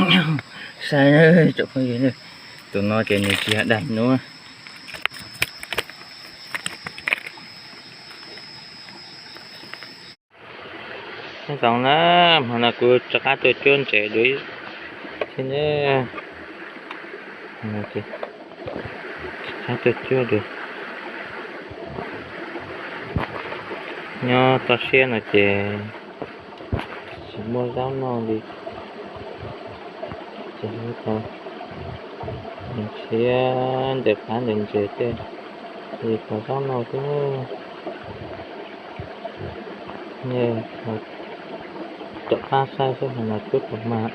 Saib, tsoom phooj ywg, tus no ces nws tsis yog daim nuab. Nyob zoo na, hmo no kuv rov qab tuaj cuab ntses dua thiab ne. Rov qab tuaj cuab dua. Nyob toj siab no ces tsis muaj zaub noj li. Ces tau nrhiav ntawm qab ntawm ntses tej li tau zaub noj xwb. Nej rov qab saib seb hmo no cuab puas mag.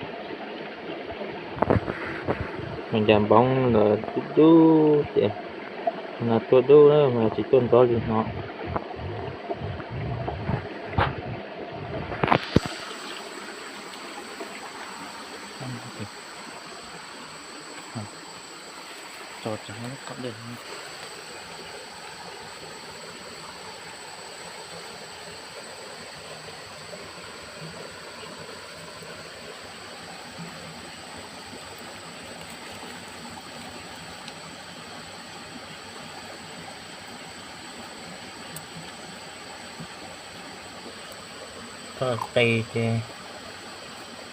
Ncas npoo los dub dub ces hmo no tuaj dub na, hmo no tsis tuaj ntxov li hmo. Txog qis ces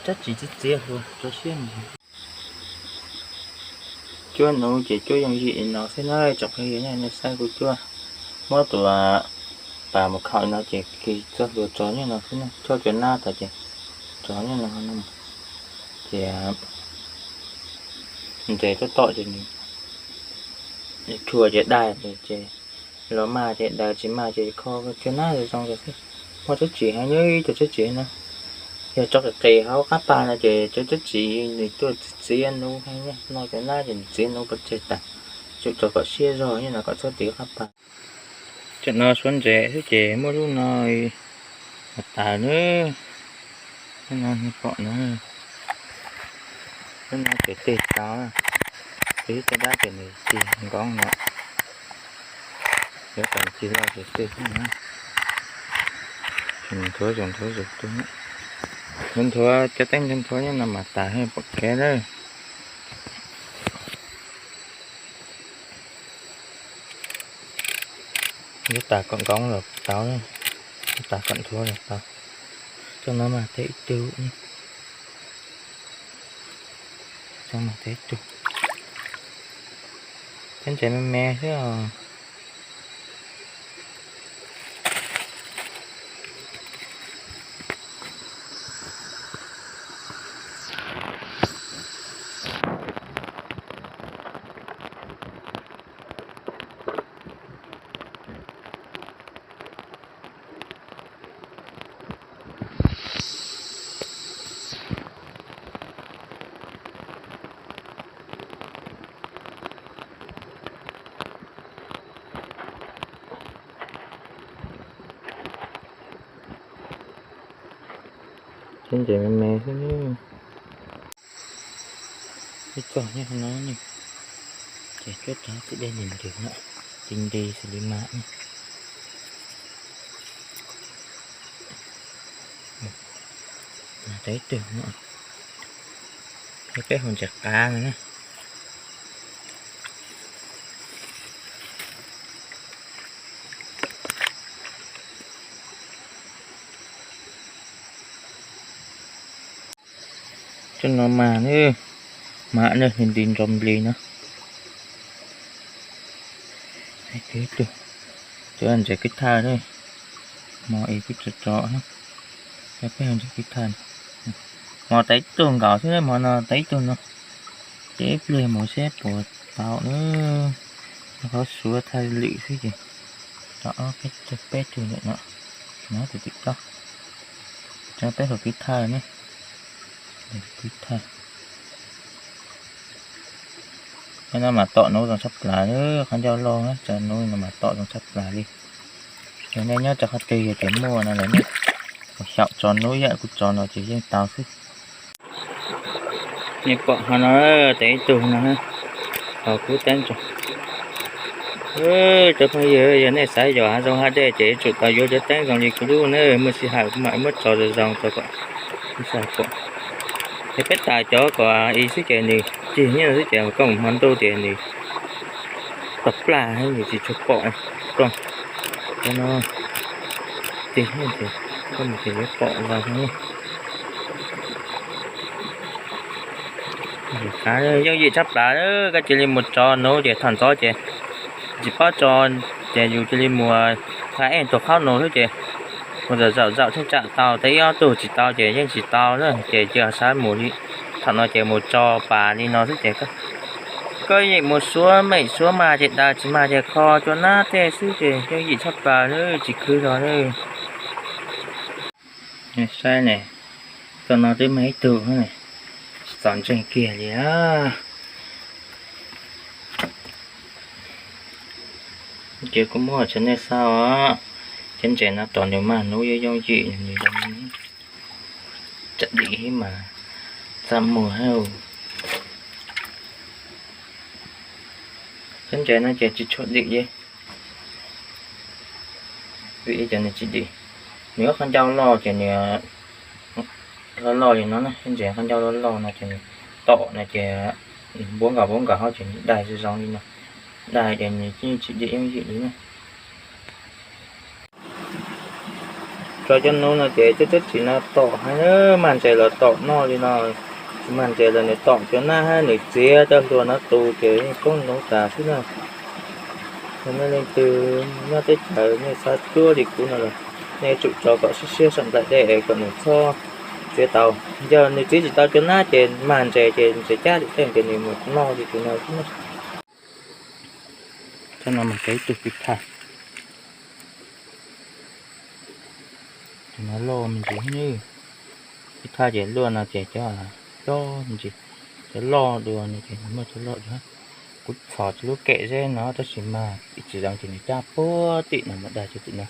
tsob txiv txiav txiav hluas rau siab ntag. Cuab nuv ces cuab yooj yim li no xwb na tsoom phooj ywg, nej saib kuv cuab. Muab tus pas mus khaum no ces khi txoj hlua tso nyob no xwb na, choj cov nab tas ces tso nyob no. Ces ntses tuaj tom ces nws rhuav ces dai ces los maj ces daws, tsis maj ces kho cov nab zoo zoo xwb. Muaj tsob txiv heev, nyob ib cov tsob txiv no, yog tso qis qis hauv qab pas no ces cov tsob txiv nws tuaj txiav nuv heev, noj cov nab ces nws txiav nuv pov tseg tas. Tsum rau kom siab zog nyob no kom txhob tiv qab pas. Tam no suav ntses xwb ces muaj lub no mas tas na. Lub no nej pom no, lub no ces tig tau, tig caj dab ces nws tig nkoos lawm. Yuav kom cig loj ces tig na. Nthuav zus nthuav zus tuaj, nthuav nthuav cov teeb nthuav nthuav nyob no mas tas pom kev lawm. Yuav tas kom nkoos los tau, yuav tas kom nthuav los tau. Txoj no mas teb ib tug, txoj no teb ib tug. Teb ntses me me xwb os. Teb ntses me me xwb. Ib txoj nyob no ne, ces cuab rau tim dej nti ntws no, ti nti xws li mas. Tau ib tug no, peb hu ntses qav no na. Tsob no mas ne, mas ne nti nti ntso nplig no. Cov ntses kwv thaj ne, hmo ib kuj tso tso, peb ntses kwv thaj. Hmo tas ib tug nkaus xwb, hmo no tas ib tug no. Ces ib pliag mus seb puas tau na. Qhov suav thaj lwm xwb ces tau ob peb tug, peb tug ntawm no, no tus tim toj. Tso peb hluas kwv thaj ne, kwv thaj. Qhov no mas tom nuv zoo tshaj plaws, qhov ncauj loj tso nuv no mas tom zoo tshaj plaws li. Yog nej nyob rau qhov twg yog tias muaj no lawm nej xyaum tso nuv ib yam kuv tso no ces yeej tau xwb. Nej pom qhov no, tas ib tug no, ho kub teeb tso. Cov phooj ywg, yog nej xav yos hav zoov hav dej ces yuav tsum tau yuav cov teeb zoo li kuv lub na, muaj sij hawm kuv mam muab tso zoo zoo rau kom nej pom. Ces peb tas cov kom ib xwb ces nws cig nyiaj xwb ces koj mus hmo ntuj ces nws tawg plaj nws tsis tshua pom. Koj, cov no cig nyiaj ces koj mus ces yuav pom los. Yooj yim tshaj plaws, koj cia li mus tso nuv ces thaum ntxov ces tsis paub tso ces yus cia li mus tha ej tus qhaub nuv xwb ces mus zaum zaum zaum thiaj tsam tau, tau ib ob tug tsis tau ces yeej tsis tau na ces cia sawv mus li. Thaum no ces mus tso pas li no xwb ces koj yeej mus suav meem suav mag ces daws tsis mag ces kho cua nab tej xwb ces yooj yim tshaj plaws na, tsis khwv zog na. Saib ne, txoj no twb mag ib tug, tsis txom ntseeg kiag li. Ces kuv muab tso nej xauj, cov ntses no tom nws mag nuv yooj yooj yim, nws tsam dim mas txaj muag. Cov ntses no ces tsis tshua dim li, vim cov nws tsis dim. Nws ob qhov ncauj loj ces nws loj loj li no na, cov ntses qhov ncauj loj loj no ces nws tom no ces npuab nkaus npuab nkaus hauv ces nws daig zoo zoo li no, daig ces nws yeej tsis dim yooj yim li na. Tso cov nuv no ces cov tsob txiv no tom heev, mag ntses los tom noj li no, tsis mag ntses los nws tom cua nab hab nws txiav cov hlua no tu ces yeej poob nuv tas xwb na. Yog nej leej twg nyob teb chaws nej xav cuab li kuv no los nej yuav tsum tso kom siab siab saum nplaim dej es kom nws txhob txiav tau. Yog nws txiav tsis tau cua nab ces mag ntses ces ntses cab tim tej ces nws mus noj li tus no xwb na. Cov no mas cov ib tug kwv thaj, cov no loj me ntsis, kwv thaj ces luaj no ces cov loj me ntsis, cov loj dua no ces muaj cov loj dua. Kuv txhom tsis lub kem zeb no tab sis mas ib tsis zoo ces nws cab puag tim no mus daig cov tim no,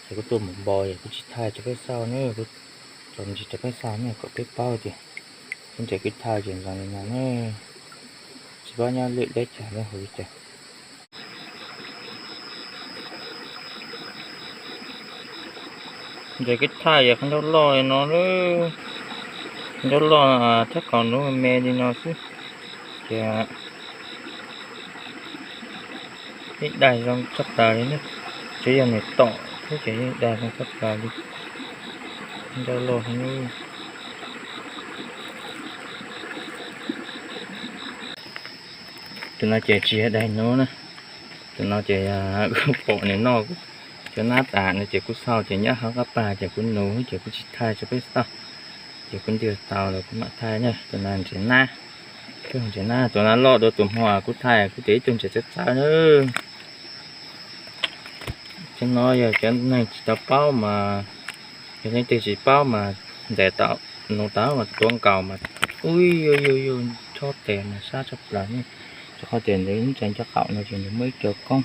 ces kuv tuaj mus npo es kuv tsis thaij rau peb xauj ne, kuv tso me ntsis rau peb xauj ne kom peb paub tias cov ntses kwv thaj ces zoo li no ne, tsis paub nyob lwm teb chaws nyob hauv li cas. Ntses kwv thaj yog qhov ncauj loj li no, qhov ncauj loj thiab qhov nuv me me li no xwb ces yeej daig zoo tshaj plaws li ne. Tsuas yog nws tom xwb ces yeej daig zoo tshaj plaws li. Ncauj loj heev. Tus no ces tsis yog daig nuv na, tus no ces kuv pom nws noj cov nab tas no ces kuv xauj ces nyob hauv qab pas ces kuv nuv ces kuv tsis thaij rau peb xauj, ces kuv ntiag tau los kuv mam thaij na. Tus no ntses nab, tus ntses nab, tus no loj dua tus hmo kuv thaij kuv tias ib tug ntses txawv txawv na. Cov no yog cov neeg tsis tau paub mas, yog leej twg tsis paub mas ntes tau, nuv tau mas tuav nkaus mas, ub, yuj yuj yuj, chob tes mas sab tshaj plaws ne. Rau qhov tias ntawd ib ntses ncaj qaum no ces nws muaj ib co koob,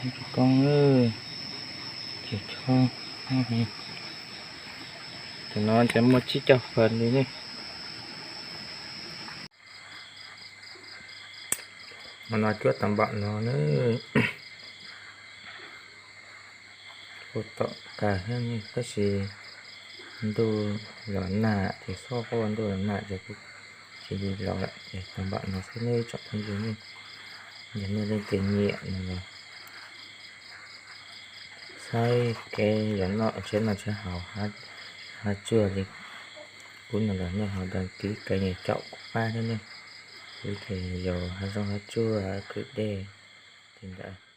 ib co koob, ces chob. Tus no ces muaj tsib caug feem li ne. Hmo no cuab tau npaum no na. Kuj tom kag thiab ne, tab sis ntuj los nag ces xob quaj, ntuj los nag ces kuj tsis li los lawm ces tau npaum no xwb ne tsoom phooj ywg ne. Yog nej leej twg nyiam no los saib kev yog noj tshiab noj tshiab haus hav tsuag li kuv no los nej ho đăng ký kênh caum kuv pab thiab ne. Kuv ces yog hav zoov hav tsuag kwm dej li ntawd.